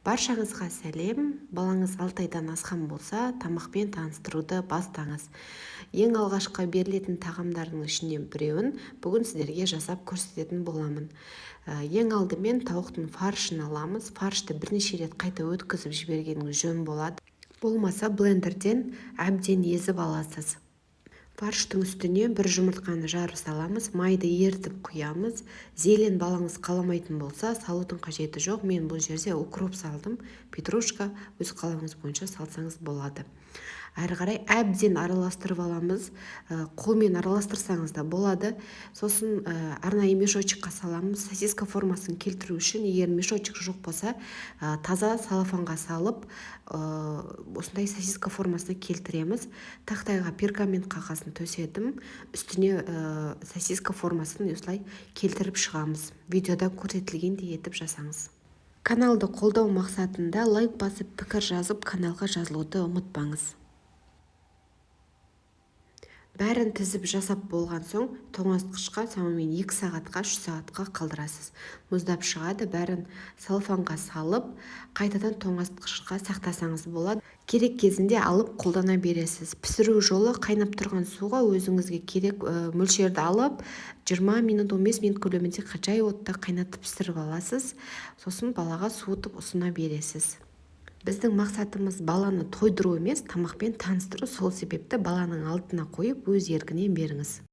Баршаңызға сәлем! Балаңыз 6 айдан асқан болса, тамақпен таныстыруды бастаңыз. Ең алғашқы берілетін тағамдардың ішінен біреуін бүгін сіздерге жасап көрсететін боламын. Ең алдымен тауықтың фаршын аламыз. Фаршты бірнеше рет қайта өткізіп жібергеніңіз жөн болады, болмаса блендерден әбден езіп аласыз. Фарштың үстіне бір жұмыртқаны жарып саламыз, майды ерітіп құямыз. Зелень балаңыз қаламайтын болса, салудың қажеті жоқ. Мен бұл жерде укроп салдым, петрушка, өз қалауыңыз бойынша салсаңыз болады. Әрі қарай әбден араластырып аламыз. Қолмен араластырсаңыз да болады. Сосын арнайы мешочек қа саламыз сосиска формасын келтіру үшін. Егер мешочек жоқ болса, таза целлофанға салып, осындай сосиска формасына келтіреміз. Тақтайға пергамент қағазын төседім, үстіне сосиска формасын осылай келтіріп шығамыз. Видеода көрсетілгендей етіп жасаңыз. Каналды қолдау мақсатында лайк басып, пікір жазып, каналға жазылуды ұмытпаңыз. Бәрін тізіп жасап болған соң, тоңазытқышқа шамамен 2 сағатқа, 3 сағатқа қалдырасыз, мұздап шығады. Бәрін целлофанға салып, қайтадан тоңазытқышқа сақтасаңыз болады. Керек кезінде алып қолдана бересіз. Пісіру жолы: қайнап тұрған суға өзіңізге керек мөлшерді алып, 20 минут, 15 минут көлемінде жай отта қайнатып, пісіріп аласыз. Сосын балаға суытып ұсына бересіз. Біздің мақсатымыз баланы тойдыру емес, тамақпен таныстыру. Сол себепті баланың алдына қойып, өз еркіне беріңіз.